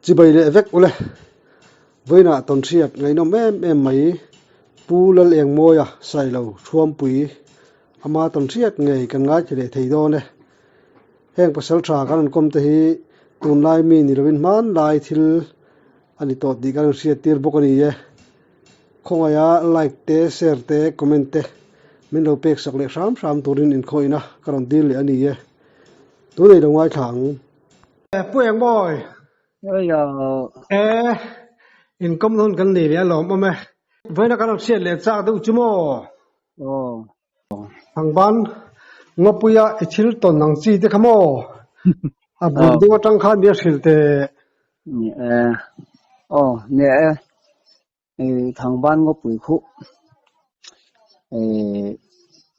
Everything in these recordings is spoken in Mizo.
Chibai leh vek ule. Vawiinah tawnhriat ngaihnawm em em mai Pu Lalengmawia Sailo Thuampui ama tawnhriat ngei kan ngaithla leh thei dawn e. Heng pasal tha kan rawn kawm te hi tunlai mi ni lovin hmanlai thil a ni tawh tih kan rawn hriat tir bawk a ni e. Khawngaiha like te, share te, comment te min lo pek sak leh hram hram turin inkhawihna ka rawn dil leh a ni e. Tunei lo ngaithla ang. Pu Engmawi. Eia. E, inkawm hun kan nei leh a lawm awm e. Vawiina kan rawn hriat leh chak deuh chu maw? Aw. Thangban, Ngawpuia i thil tawn ang chi te kha maw? A bul deuh atang khan mi a hrilh teh. Ni e. Aw, ni e. Thangban ngawpui khuh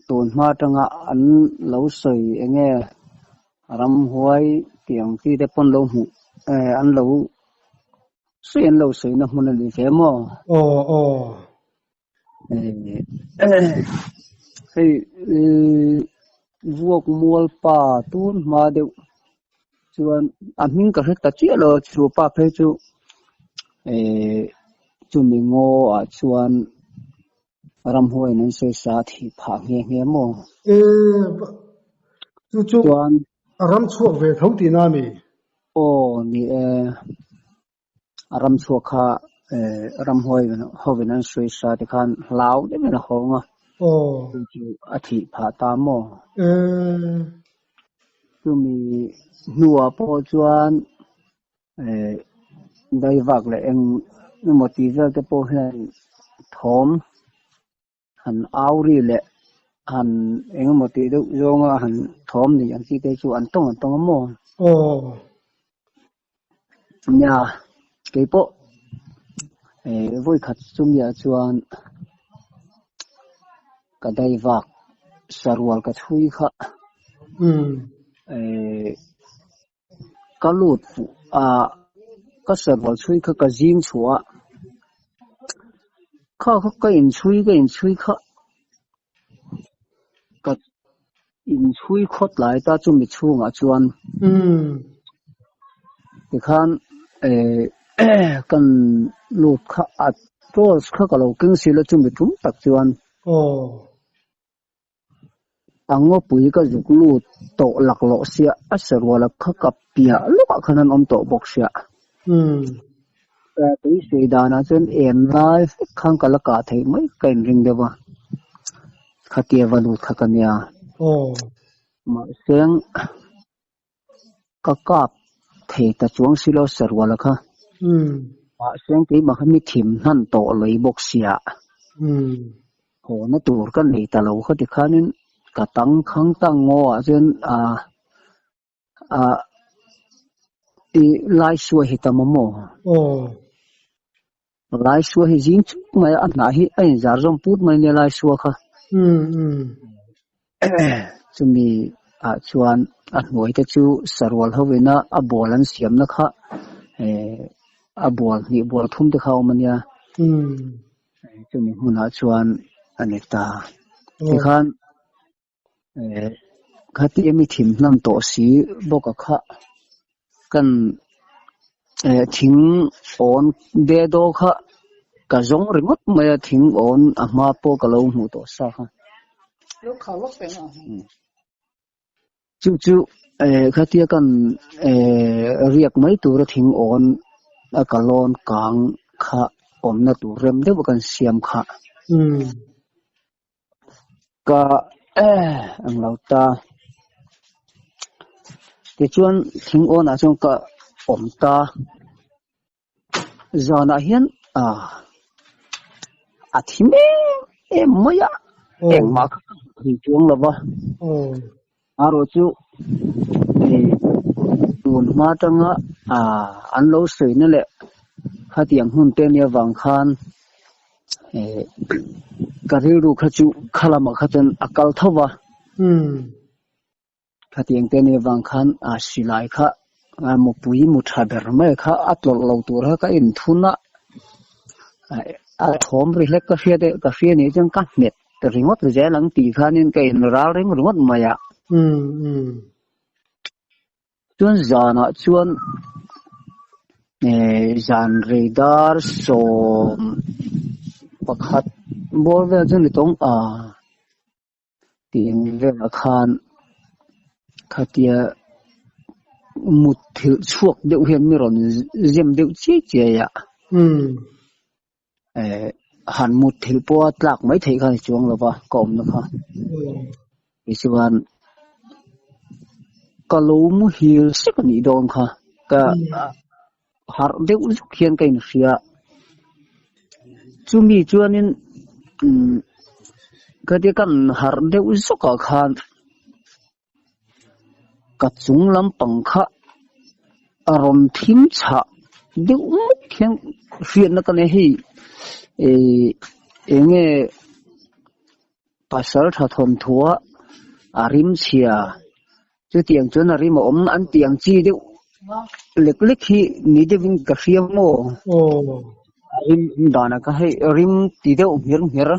tun hma atanga an lo sawi eng nge ramhuai tih ang chi te pawn lo hmuh an lo sawi an lo sawi na hmun a ni ve maw? Aw aw. Hei vuak mual pa tun hma deuh chuan a hming ka hre ta chiah lo chu pa phei chu eh chumi ngaw ah chuan ramhuai in an sawi sa a thih phah nghe nghe maw? Eh chu chu a ram chhuak ve tho tihna a mi? Aw ni e. A ram chhuak kha ramhuai hovin an sawi sa te khan hlau deuhin a hawng a, chu chu a thih phah ta maw? Chumi hnuah pawh chuan daivak leh eng emaw tih vel te pawh hian thawm han au ri leh han eng emaw tih deuh zawnga han thawm ni ang chi te chu an tawng an tawng a maw? Aw. Nia, keipawh eh vawikhat chumiah chuan ka daivak sarual ka chhui kha. Umm. Eh. Ka lut fuh a, ka sarual chhui kha ka zing chhuah a, kha kha ka inchhui ka inchhui kha ka inchhui khawt lai ta chumi chhungah chuan tikhan eh kan lut kha a torch kha ka lo keng sil a chumi tum tak chuan. A ngawpui ka zuk lut tawh laklawh sia, a sarual a kha ka piah lawkah khan an awm tawh bawk sia. Tui danah chuan en lai vek khan ka la kah theih mai ka inring deuh a, khatia va lut kha ka nia. Mahse ka kap thei ta chuang si lo sarual a kha. Mahse keimah kha mi thim hnan tawh lei bawk sia. Haw na tur ka nei ta lo kha tikhanin ka tang khang ta ngaw ah chuan ah ah i lai suai hi tam a maw? Lai sua hi zing chuk mai a, a hnah hi a inzar zawm put mai nia lai sua kha. Chumi ah chuan a hnuai te chu sarual ho ina a bual an siamna kha eh a bual hnih bual thum te kha a awm a nia. Chumi hmunah chuan a ni ta. Tikhan eh khati mi thim hnam tawh si bawk a kha kan eh thing awn de daw kha ka zawng ringawt mai a thing awn a hma pawh ka lo hmuh tawh sa kha. Chu chu eh khatia kan eh riak mai tura thing awn a ka lawn kang kha awmna tur rem deuh a kan siam kha. Ka ang lo ta. Tichuan thing awnah chuan ka awm ta. Zanah hian ah a thi em em mai a, engmah kha ka hmu thei chuang lo va. Erawh chu tun hma atanga ah an lo sawina leh khatiang hun te nia vang khan eh ka rilru kha chu kha lamah kha chuan a kal tho va. Khatiang te nia vang khan ah silai kha mupui mu tha ber mai kha a tlawlh lo tur kha ka inthun a, a thawm ri hlek ka hriat e ka hria nih chuan ka hmet ringawt zel ang tih khanin ka inral reng ringawt mai a. Chuan zanah chuan. Zan rei dar sawm pakhat bawr vel chu ni tawng a tih velah khan khatia mut thilh chhuak deuh hian mi rawn zem deuh chiai chiai a. Han mut thilh pawha tlak mai theih kha a ni chuang lo va ka awmna kha. Tichuan ka lo muhil sek a nih dawn kha ka harh deuh zuk hian ka inhria. Chumi chuanin khatia kan harh deuh zawkah khan ka chung lampang kha a rawn thim chhah deuh muk hian hriatna ka nei hei ih eng nge pasal tha thawnthuah a rim chhia chutiang chuan a rim a awm an tih ang chi deuh lek lek hi ni deuhin ka hria maw a rim danah kha hei rim ti deuh ngher ngher.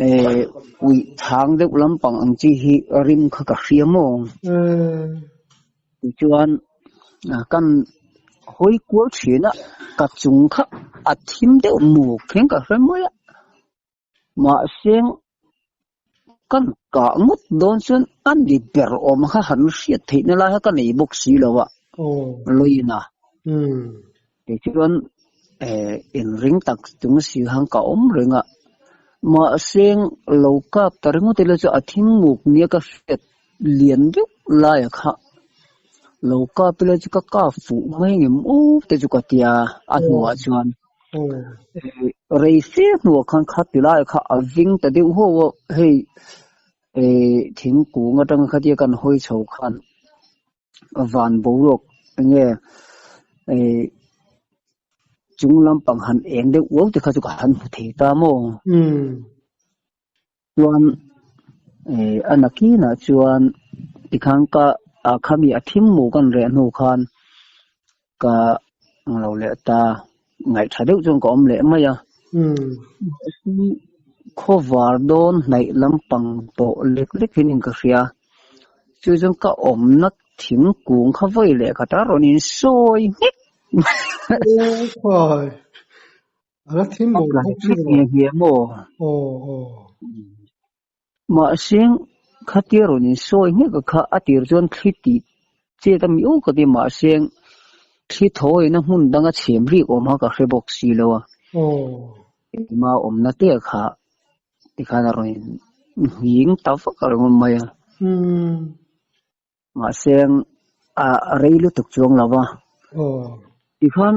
Eh uih chhang deuh lampang ang chi hi rim kha ka hria maw? Tichuan kan hawi kual thin a, ka chung kha a thim deuh muk thleng ka hre mai a. Mahse kan kah ngawt dawn chuan a ni ber awm kha han hriat theihna lai kha ka nei bawk si lo a, Loina. Tichuan inring tak chung si khan ka awm reng a, mahse lo kap ta ringawt ila chu a thingmuk nia ka hriat lian deuh laia kha lo kap ila chu ka kap fuh mai ngem aw te chu ka tia a hnuah chuan rei fe hnuah khan kha ti laia kha a ving ta deuh ho a, hei thingkung atanga khatia kan hawi chho khan. Van boruak enge eh chung lampang han eng deuh uau te kha chu ka han hmu thei ta maw? Chuan eh a nakinah chuan tikhan ka ah khami a thim mu kan reh hnu khan ka lo leh ta ngaihtha deuh chuan ka awm leh mai a. Khawvar dawn hnaih lampang tawh lek lek hian in ka hria. Chu chuan ka awmna thingkung kha vawi leh khat a rawn insawi nghek. Khawi a la thim A mawh tlan bawk nghek si nghe nghe maw? Aw aw. Mahse khatia rawn insawi nghek a kha a tir chuan thli tih chet a mi u ka ti mahse thli thawina hmun danga chhem rik awm kha ka hre bawk si lo a. Aw. Engmah awmna te kha Tikhan a rawn nghing ta vak a ringawt mai a. Mahse a rei lutuk chuang lo va. Tikhan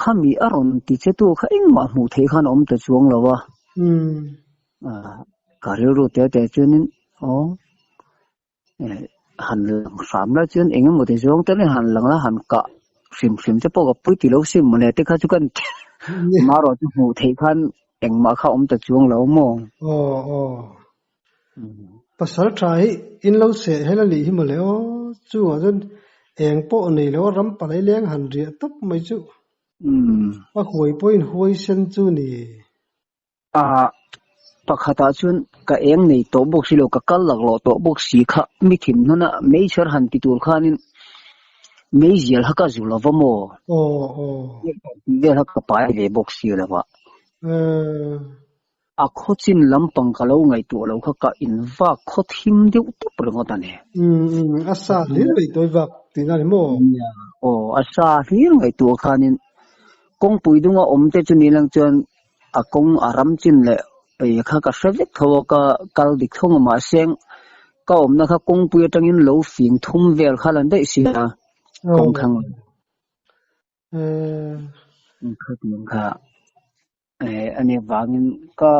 khami a rawn ti che tu kha engmah hmuh theih khan a awm ta chuang lo va. Ka rilru te te chuanin aw han lang hram lai chuan eng emaw ti zawng te han lang la han kah hrim hrim te pawh ka pui ti lo sim mawle te kha chu kan marawh chu hmuh theih khan engmah kha awm ta chuang lo maw. Aw aw pasal tha hi in lo seh hel a nih hi mawle aw chungah chuan eng pawh nei lo a ram palai leng han riah tawp mai chu a huai pawhin huai sen chu ni. A pakhatah chuan ka eng nei tawh bawk si lo, ka kal laklawh tawh bawk si kha mi thin hnuna meichher han ti tur khanin meizial kha ka zu lo va maw? Tih vel kha ka pai ve bawk si lo va. A khaw chin lampang ka lo ngaihtuah lo kha ka invak khaw thim deuh tawp ringawt a ni. A sa hlir ngaihtuah vak tihna a ni maw? Aw, a sa hlir ngaihtuah khanin kawngpui dunga awm te chu ni lang chuan A kawng a ram chin leh ei kha ka hre vek tho a, ka kal dik thung a mahse ka awmna kha kawngpui atangin lo fing thum vel kha lan daih si a, kawng thlang khatiang kha a nih vangin ka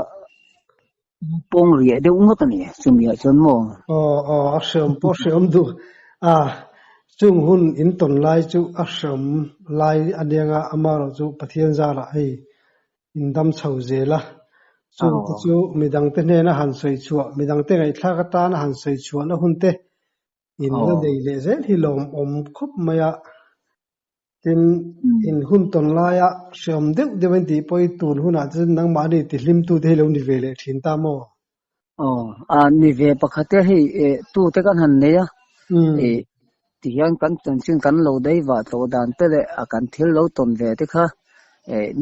pawng riah deuh ngawt a ni chumi ah chuan maw. Aw aw a hreawm pawh hreawm duh a, chung hun in tawn lai chu a hreawm lai a nia nga amaherawh chu Pathian zarah hei in dam chho zel a, chung te chu midangte hnena han sawi chhuah, midangte ngaihthlak atana han sawi chhuahna hun te in la nei leh zel hi lawmawm khawp mai a. Tin, in hun tawn laia hreawm deuh deuh in tih pawh i tun hunah chuan nangmahni tihlimtu te hi lo ni ve leh thin ta maw? Aw, a ni ve pakhat e hei tute kan han nei a, Tihian kan chanchin kan lo daivah tawh dan te leh a kan thil lo tawn ve te kha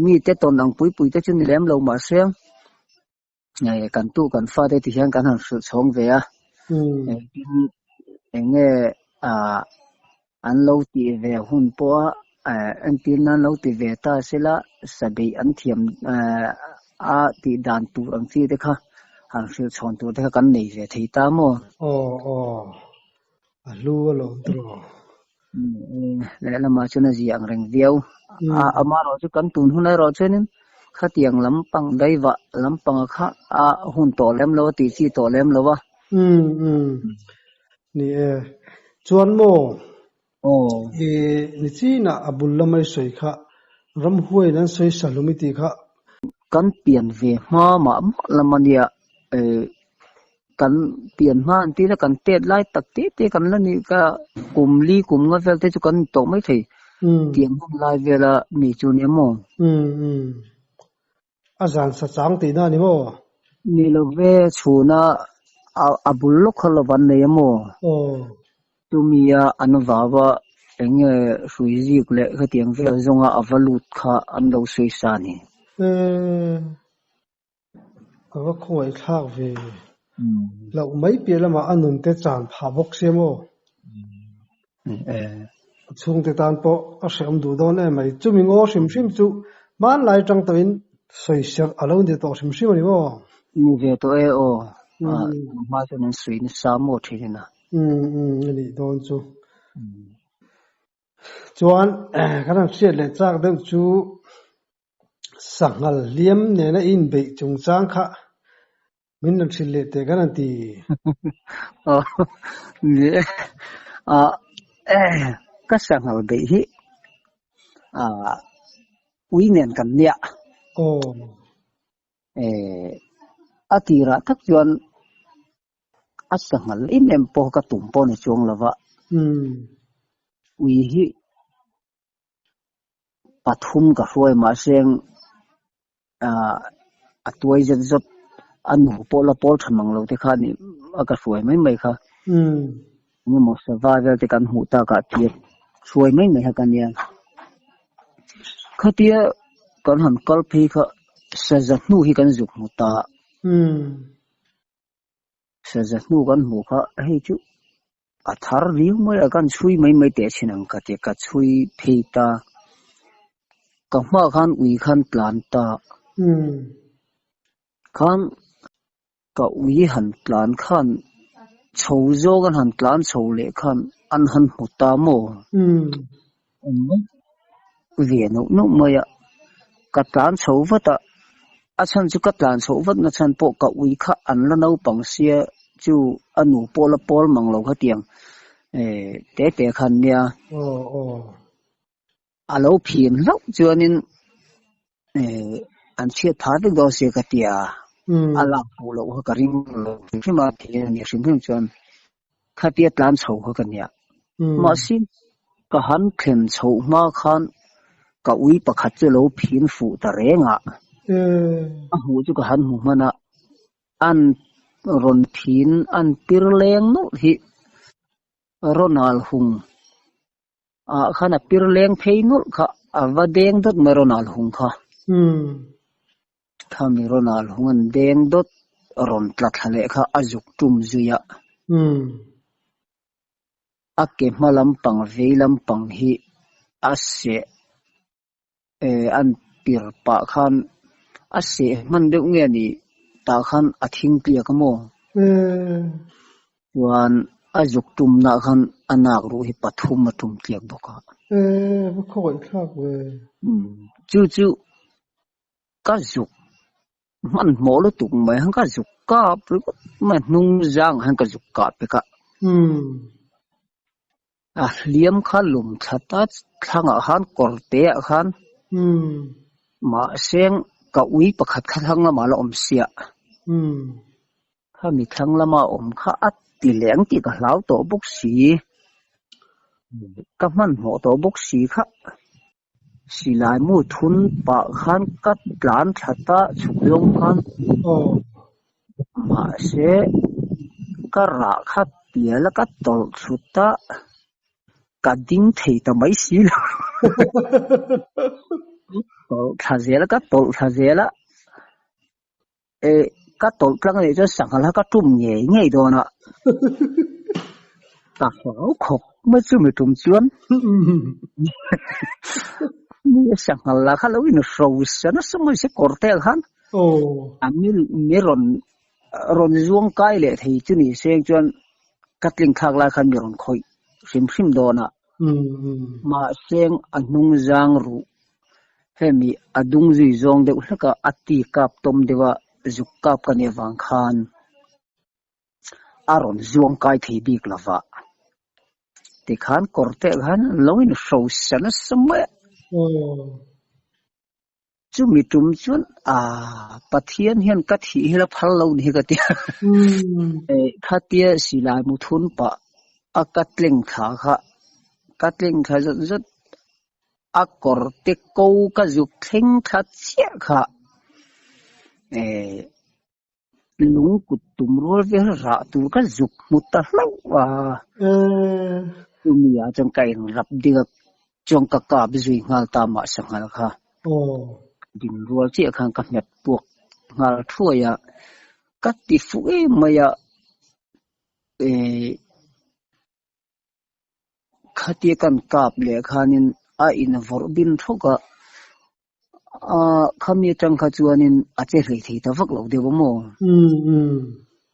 mite tawn ang pui pui te chu ni lem lo mahse kan tu kan fate tihian kan han hrilh chhawng ve a. Tin eng nge an lo tih ve hun pawha entir nan lo ti ve ta sela sabeih an thiam a tih dan tur ang chi te kha han hrilh chhawn tur te kha kan nei ve thei ta maw? Aw aw a hlu alawm tawh. Lehlamah chuan a zia ang reng viau. Amaherawh chu kan tun hun erawh chuanin khatiang lampang daivah lampanga kha a hun tawh lem lo a tih chi tawh lem lo a. Umm umm ni e. Chuan maw i nichinah a bul lama i sawi kha ramhuaiin an sawi sa hlum i tih kha. Kan pian ve hma mah mah lam a nia kan pian hma an tih na kan tet lai tak te te kan la nih ka kum li kum nga vel te chu kan ni tawh mai thei tiang hun lai vela mi chu nia maw? Umm umm a zan sa chang tihna a ni maw? Ni lo ve chhuna a bul lawk kha lo van nei a maw? Aw. Chumia an vau a eng nge hrui zik leh khatiang vel zawnga a va lut kha an lo sawi sa a ni. Eee. Ka va khawngaih thlak ve. Loh mai piah lamah a nun te chan phah bawk sia maw? A chhungte tan pawh a hrehawm duh dawn em mai. Chumi ngaw hrim hrim chu hmanlai atang tawhin sawiserh a lo ni tawh hrim hrim a ni maw? Ni ve tawh e aw. Hma chuan an sawi nasa maw thin ina. A nih dawn chu. Chuan kan han hriat leh chak deuh chu Sanghal hliam nena i inbeih chungchang kha min rawn hrilh leh teh kan han ti. Aw, ni e. Ka sanghal beih hi ui nen kan nia. Aw. A tirah tak chuan a sanghal em em pawh ka tum pawh ni chuang lova. Ui hi pathum ka hruai mahse a tuai zet zawt a nu pawh la pawl tha mang lo te kha ni a ka hruai mai mai kha engemaw sava vel te kan hmuh takah tir hruai mai mai kha ka nia khatia kan han kal phei kha saza hnu hi kan zuk hmu ta saza hnu kan hmuh kha hei chu A thar riau mai a, kan chhui mai mai teh chin ang ka ti a, ka chhui phei ta. Ka hma khan ui khan tlan ta. Khan ka ui han tlan khan chho zawk an han tlan chho leh khan an han hmu ta maw? Ve neuh neuh mai a, ka tlan chho vat a, a chhan chu ka tlan chhoh vat na chhan pawh ka ui kha an la naupang sia chu a nu pawh la pawl mang lo khatiang te te khan nia a lo phin hlauh chuanin an chhiat phah vek dawn sia ka tia a lak fuh loh kha ka ring lo hrim hrim a thil a ni hrim hrim chuan khatia tlan chho kha ka nia. Mahse ka han thlen chhoh hma khan ka ui pakhat chu lo phin fuh ta reng a, a hmuh chu ka han hmu hman a, an rawn phin an pir leng nawlh hi Ronald Hung ah khan a pir leng phei nawlh kha a va deng dawt mai Ronald Hung kha. Khami Ronald Hung an deng dawt rawn tla thla leh kha a zuk tum zui a. A ke hma lampang vei lampang hi a seh an pir pah khan a seh hman deuh nge ni tah khan a thing tliak a maw? Chuan a zuk tumna khan a nak ruh hi pathum a tum tliak bawk a. Va khawngaih thlak ve. Chu chu ka zuk hmanhmawh lutuk mai han ka zuk kap ringawt mai hnung zang han ka zuk kah pek a. A hliam kha lum thla ta thlangah khan kawr te ah khan mahse ka ui pakhat kha thlang lamah a la awm sia. Khami thlang lama awm kha a ti leh ang tih ka hlau tawh bawk si. Ka hmanhmawh tawh bawk si kha. Silai mu thun pah khan ka tlan thla ta chhuk zawng khan mahse ka rah kha pial a ka tawlh thlu ta. Ka ding thei ta mai si lo. Tawlh thla zel a, ka tawlh thla zel a. E, ka tawlh tlang anih chuan sanghal kha ka tum ngei ngei dawn a. Ka hlau khawp mai chumi tum chuan. Mi sanghal lah kha lo inhrosa nasa mai se kawr te ah khan. A mi mi rawn rawn zuang kai leh thei chu ni seng chuan ka tling thlak lai khan mi rawn khawih hrim hrim dawn a. Mahse a hnung zang ruh hemi a dung zui zawng deuh hlek a, a ti kap tawm deuh a, zuk kap ka nih avang khan a rawn zuang kai thei bik lo va. Tikhan kawr te khan lo inhrosa nasa mai a. Chumi tum chuan aah Pathian hian ka thih hi la phal lo ni hi ka ti a. Khatia silai mu thun pah a ka tleng thla kha, ka tleng thla zawt zawt a kawr te ko ka zuk thleng thla chiah kha lung kut tum rual vel rah tur ka zuk hmu ta hlauh a. Chumi ah chuan ka inrap ding a, chuan ka kap zui nghal ta mah sanghal kha. Din rual chiah khan ka hmet puak nghal thuai a, ka ti fuh em mai a. Khatia kan kap leh khanin a invawrh bin thawk a, a khami atang kha chuanin a che hlei thei ta vak lo deuh a maw?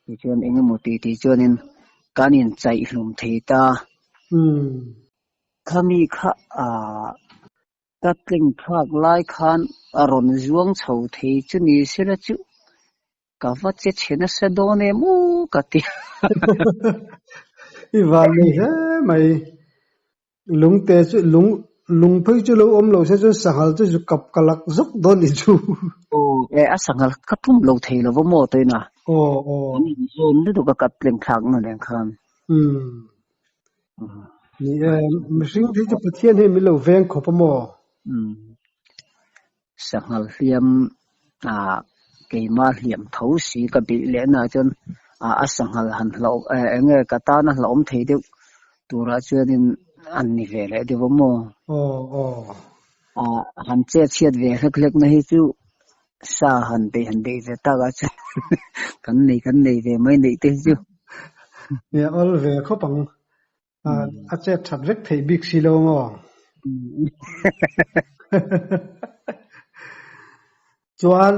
Tichuan eng emaw ti ti chuanin kan inchaih hlum thei ta. Khami kha ka tleng thlak lai khan a rawn zuang chho thei chu ni sela chu Ka va che chhe nasa dawn em u ka ti. I van nei hle mai. Lungte chu lung lung phei chu lo awm lo se chuan sanghal chu zu kap ka lak zawk dawn ni chu. Aw e a sanghal ka tum lo thei lo va maw toina. Aw aw. An inzawn lutuk a kat tleng thlak na nen khan. Umm. Ni e mihring te hi chu Pathian hian min lo veng khawp a maw? Umm. Sanghal hliam ah keimah hliam tho si ka beih leh na chuan ah a sanghal han hlauh eh eng nge ka tana hlauhawm thei deuh turah chuanin an ni ve leh deuh a maw? Aw aw. Ah han chet chhiat ve hlek hlek na hi chu sa han beih han beih ve tak ah chuan kan nei kan nei ve mai neih te hi chu. Nia awl ve khawp ang. A chet that vek theih bik si lo maw? Chuan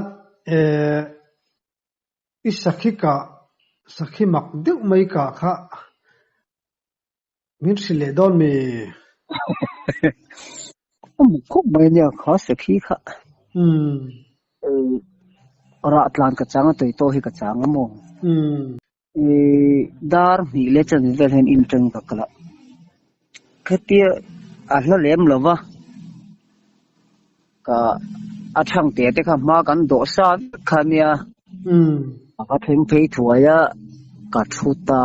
i sakhi kah, sakhi mak deuh mai kah kha min hrilh leh dawn mi? A mak khawp mai ania kha sakhi kha. Rah tlan ka chang a, tawih tawh hi ka chang a maw? Dar hnih leh chan vel hian in teng ka kal a, khatia a hla lem lo va, ka a thang te te kha hma kan dawh sa vek kha nia, a va thleng phei thuai a, ka thu ta,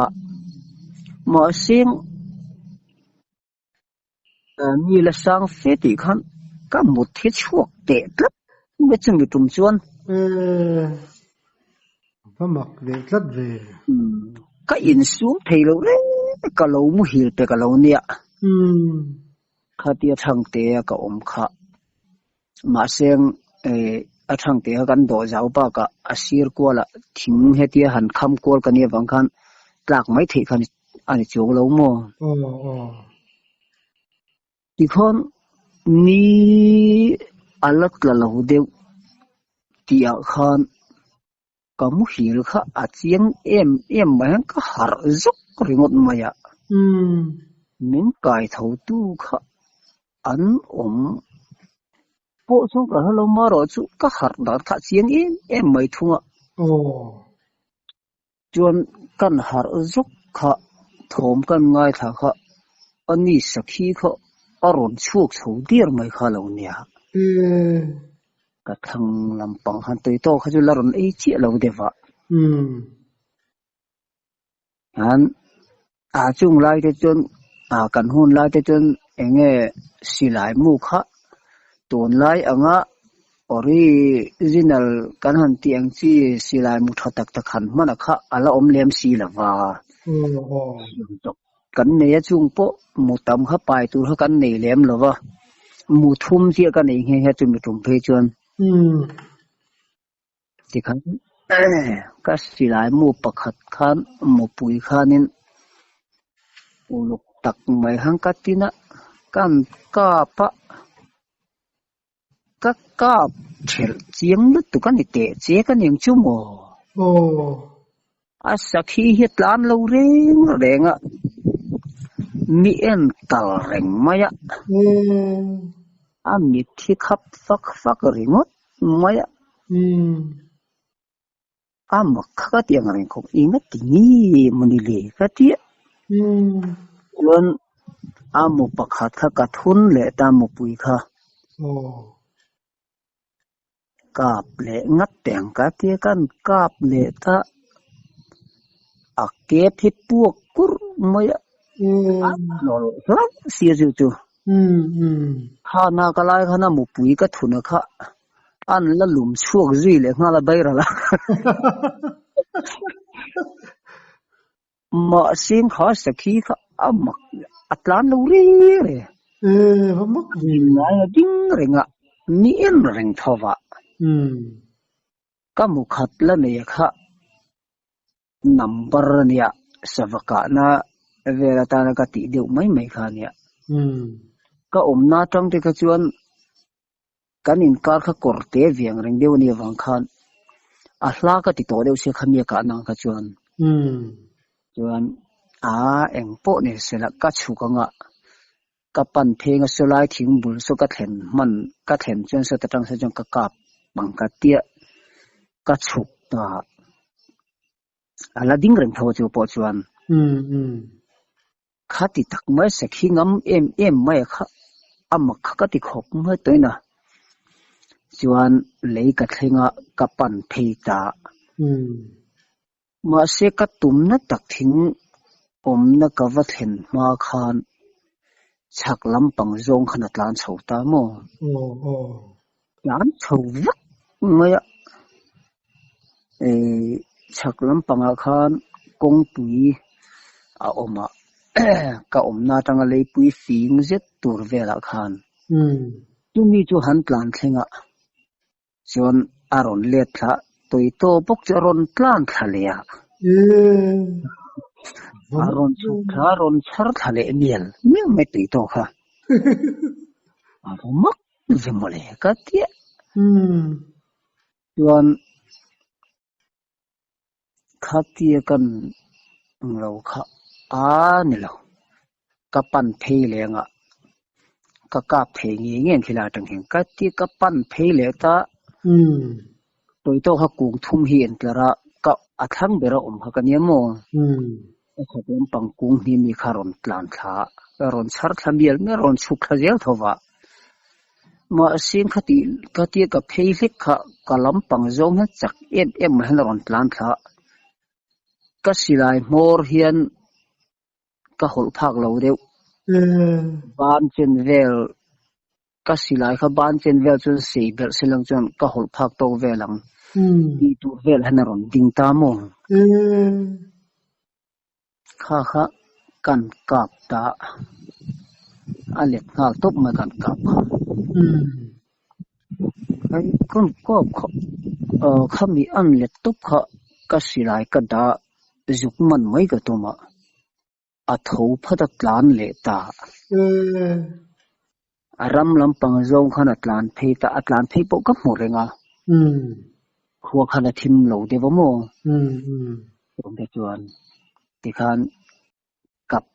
mahse Mi la sang fe tih khan ka mut hi chhuak teh tlat mai chumi tum chuan. Va mak leh tlat ve. Ka insum thei lo reng ka lo muhil pe ka lo nia. Khatia Thangte a ka awm kha. Mahse a Thangte kha kan dawh zau bakah a sir kualah thing hetia han kham kual ka nih avang khan tlak mai theih kha a ni chuang lo maw? Tikhawn ni a la tla lo deuh tihah khan ka muhil kha a chiang em em mai hian ka harh zawk ringawt mai a. Min kai tho tu kha an awm pawh chuan ka hre lo marawh chu ka harh dan kha a chiang em em mai thung a. Chuan kan harh zawk kha thawm kan ngaithla kha a ni sakhi kha a rawn chhuak chho diar mai kha lo nia. Ka thlang lampang han tui tawk kha chu la rawn ei chiah lo deuh a. An a chung lai te chuan a kan hun lai te chuan eng nge silai mu kha tunlai anga Original kan han tih ang chi silai mu tha tak tak han hman a kha a la awm lem si lo va. Kan nei a chung pawh mu tam kha pai tur kha kan nei lem lo va, mu thum chiah ka nei nghe nghe chumi tum phei chuan. Tikhan ka silai mu pakhat khan mupui khanin uluk tak mai khan ka tin a, kan kap a, ka kap thelh chiang lutuk a ni teh che ka ning chu maw? A sakhi hi a tlan lo reng reng a, mi en kal reng mai a, a mit hi khap fak fak ringawt mai a. A mak kha ka ti ang reng khawp, eng a ti nge maw ni le ka ti a. Chuan a mu pakhat kha ka thun leh ta mupui kha. Kap leh ngat teh ang ka tia kan kap leh ta a kep hi puak kur mai a a hlawlh hlauh sia chu chu khana ka lai khana mupui ka thuna kha an la lum chhuak zui leh nghal a bairal a Mahse kha sakhi kha a mak a tlan lo reng reng. Ee, va mak ve. Ngai a ding reng a, ni en reng tho va. Ka mu khat la nei kha number a nia, sava kahna vel atana ka tih deuh mai mai kha a nia. Ka awmna atang te kha chuan kan inkar kha kawr te viang reng deuh a nih avang khan a hla ka ti tawh deuh sia kha mi a kah nang kha chuan chuan a eng pawh ni se la ka chhuk anga ka pan pheng a sawlai thing bul saw ka thlen hman ka thlen chuan sawta tang saw chuan ka kap ang ka tia ka chhuk ta a la ding reng tho chu pawh chuan. Kha ti tak mai sakhi ngam em em mai a kha a mak kha ka ti khawp mai tawhin a chuan lei ka thleng a ka pan phei ta. Mahse ka tumna tak thing awmna ka va thlen hma khan chhak lampang zawng khan a tlan chho ta maw? Tlan chho vek mai a, chhak lampangah khan kawngpui a awm a, ka awmna atanga leipui fing zet tur velah khan chumi chu han tlan thleng a, chuan a rawn let thla tawi tawh bawk chu a rawn tlan thla leh a, a rawn chhuk thla a rawn chhar thla leh mial mial mai tui tawh kha a va mak Ve mawle ka tia. Chuan khatia kan lo kha a ni lo. Ka pan phei leh anga ka kap thei ngei ngei ang khilai atang hian ka tia ka pan phei leh ta. Tawi tawk kha kung thum hi en tlar a ka a thlang ber a awm kha ka nia maw. A khat lampang kung hnih mi kha rawn tlan thla a, rawn chhar thla mial mial a, rawn chhuk thla zel tho va. Mahse khati khatia ka phei hlek kha ka lampang zawng hian chak em em mai hian a rawn tlan thla a, ka silai hmawr hian ka hawlh phak lo deuh. Ban chen vel ka silai kha ban chen vel chuan sei belh se lang chuan ka hawlh phak tawk vel ang tih tur vel hian a rawn ding ta maw? Kha kha kan kap ta a let nghal tawp mai kan kap kha. Hei kan kap kha khami an let tawp kha ka silai ka dah zuk man mai ka tum a. A tho phat a tlan leh ta. A ram lampang zawng khan a tlan phei ta, a tlan phei pawh ka hmu reng a. Khua khan a thim lo deuh a maw? Chungte chuan tikhan kap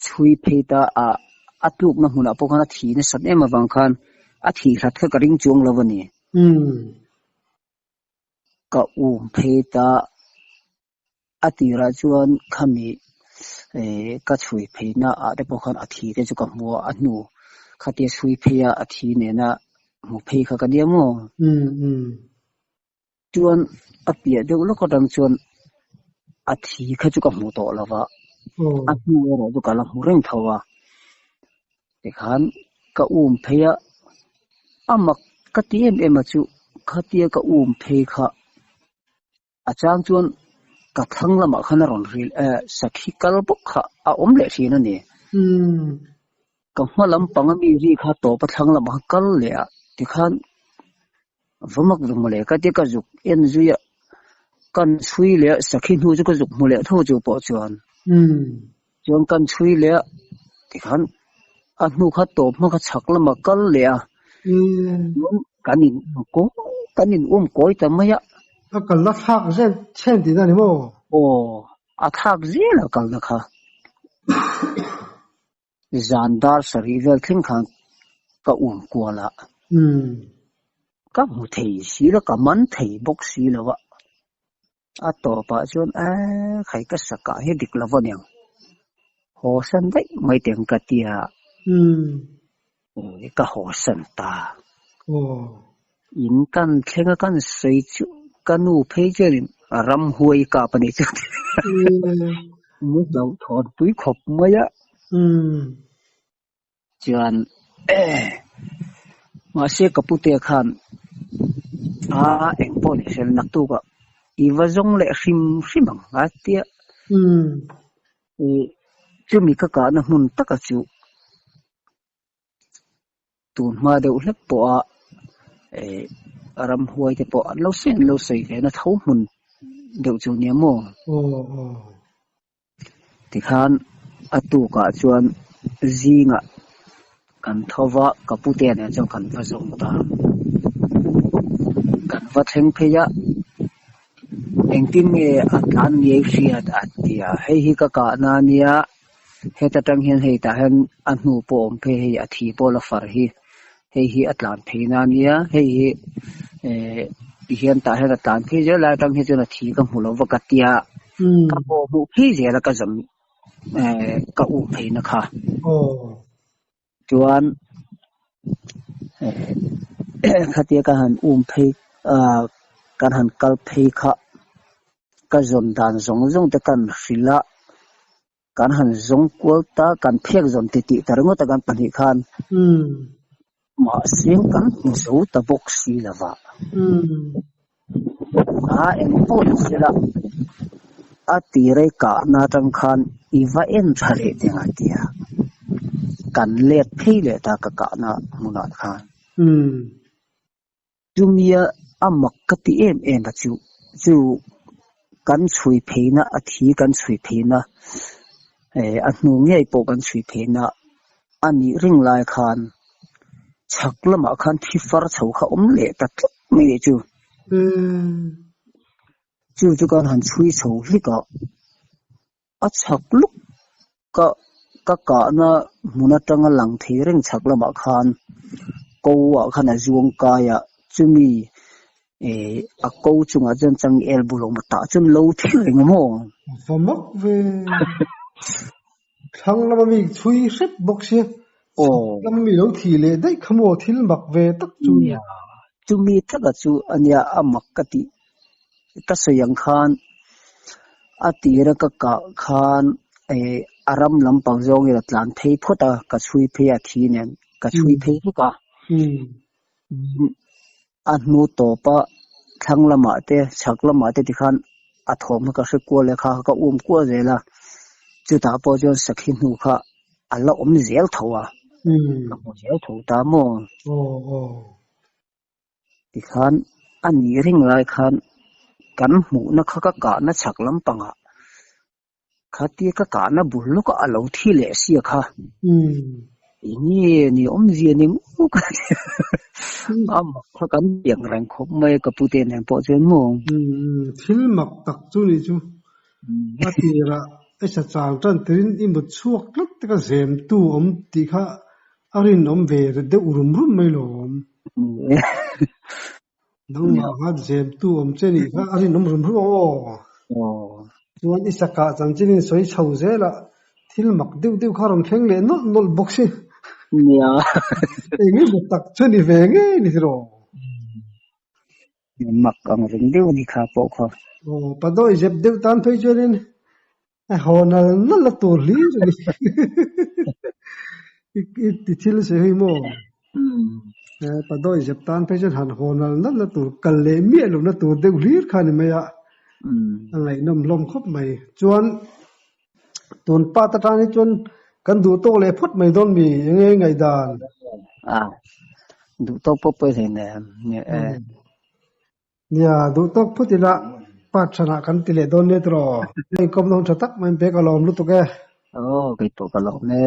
chhui phei ta a, a tlukna hmunah pawh khan a thi nasat em avang khan a thih hlat kha ka ring chuang lo a ni. Ka um phei ta. A tirah chuan khami eh ka chhui pheina ah te pawh khan a thi te chu ka hmu a, a hnu khatia chhui phei a a thi nena hmu phei kha ka nia maw? Chuan a piah deuh lawk atang chuan a thi kha chu ka hmu tawh lo va, a hnu erawh chu ka la hmu reng tho a, tikhan ka um phei a, a mak ka ti em em a chu khatia ka um phei kha. A chang chuan Ka thlang lamah khan a rawn ri eh sakhi kal bawk kha a awm leh thin a ni. Ka hma lampang a mi ri kha tawp a thlang lamah khan kal leh a tikhan va mak ve mawle ka tia ka zuk en zui a kan chhui leh a sakhi hnu chu ka zuk hmu leh tho chu pawh chuan chuan kan chhui leh a tikhan a hnu kha tawp hma kha chhak lamah kal leh a chuan kan in kawi kan in um kawi ta mai a. A kalna thlak zel chhen tihna a ni maw? Aw a thlak zel a kalna kha. Zan dar sarih vel thleng khan ka um kual a. Ka hmu thei si lo, ka man thei bawk si lo a. A tawpah chuan eh khai ka sakah hi dik lo aniang. Haw san daih mai teh ang ka ti a. Ka haw san ta. In kan thleng a kan sawi chu ka nu phei chuanin ramhuai kap a nih chu Mu hlauhthawn pui khawp mai a. Chuan mahse ka pute khan a eng pawh ni sel naktukah i va zawng leh hrim hrim ang a tia. Chumi ka kahna hmun taka chu tun hma deuh hlek pawha ramhuai te pawh an lo sawi an lo sawi ve na tho hmun deuh chu nia maw? Tikhan a tukah chuan zingah kan tho va, ka pute nen chuan kan va zawng ta. Kan va thleng phei a, engtin nge a tlan ngei hriat a ti a, hei hi ka kahna a nia, heta tang hian hei tah hian a hnu pawh a awm phei hei a thi pawh la far hi, hei hi a tlan pheina a nia, hei hi eh tihian tah hian a tlan phei zel lai atang hi chuan a thi ka hmu lo va ka tia, ka pawh hmuh phei zel a ka zam eh ka um pheina kha. Chuan eh khatia ka han um phei ah kan han kal phei kha ka zawn dan zawng zawng te kan hrilh a. Kan han zawng kual ta, kan phek zawn ti tih ta ringawt a kan pahnih khan. Mahse kan hmu zo ta bawk si lo va. A eng pawh ni sela, a tirei kahna atang khan i va en tha leh teng a tia. Kan let phei leh ta ka kahna hmunah khan. Chumia a mak ka ti em em a chu chu kan chhui pheina a thi kan chhui pheina eh a hnu ngei pawh kan chhui pheina a nih ring lai khan chhak lamah khan thi far chho kha awm leh ta tlat mai leh chu. Chu chu kan han chhui chho hlik a. A chhak luk ka ka kahna hmun atanga lang thei reng chhak lamah khan ko ah khan a zuang kai a, chumi eh a ko chungah chuan changel bul a awm a, tah chuan lo thi reng a maw? Va mak ve. Thlang lama mi chhui hrep bawk sia, chhak lama mi lo thi leh daih kha maw thil mak ve tak chu nia. Chumi taka chu ania a mak ka tih Ka sawi ang khan a tira ka kah khan eh a ram lampang zawngin a tlan phei phawt a, ka chhui phei a thi nen ka chhui phei vek a. A hnu tawpa thlang lamah te chhak lamah te tikhan a thawm kha ka hre kual leh kha ka um kual zel a, chutah pawh chuan sakhi hnu kha a la awm zel tho a, ka hmu zel tho ta maw? Tikhan a nih reng lai khan kan hmuhna kha ka kahna chhak lampangah khatia ka kahna bul lawkah a lo thi leh sia kha. Enge ni awmzia ni ngawk ka ti a mak kha kan piang reng khawp mai a ka pute nen pawh chuan maw. Thil mak tak chu ni chu a tirah i sa chang tan tirin i mut chhuak tlat te ka zem tu awm tih kha A rinawm ve deuh rum rum mai lo awm. Nangmah kha zemtu awm che nih kha a rinawm rum rum ang aw. Chuan i sakah chanchin in sawi chho zel a, thil mak deuh deuh kha rawn thleng leh nawlh nawlh bawk si. Nia. Eng emaw tak chu ni ve ngei ni tiraw? Mak ang reng deuh a ni kha pawh kha. Aw, padawi zep deuh tan phei chuanin A haw nal nal a tur hlir a ni. I ti thil se hei maw? Padawi zep tan phei chuan han haw nal nal a tur kal leh miah lohna tur deuh hlir kha a ni mai a. A ngaihnawm hlawm khawp mai. Chuan tun part atang hi chuan kan duh tawk leh phawt mai dawn mi enge ngaihdan? A duh tawk pawh pawi hlei nem. Nia, duh tawk phawt ila part hranah kan ti leh dawn nia tiraw? Inkawmna hun tha tak mai in pe ka lawm lutuk e. Aw, kei pawh ka lawm e.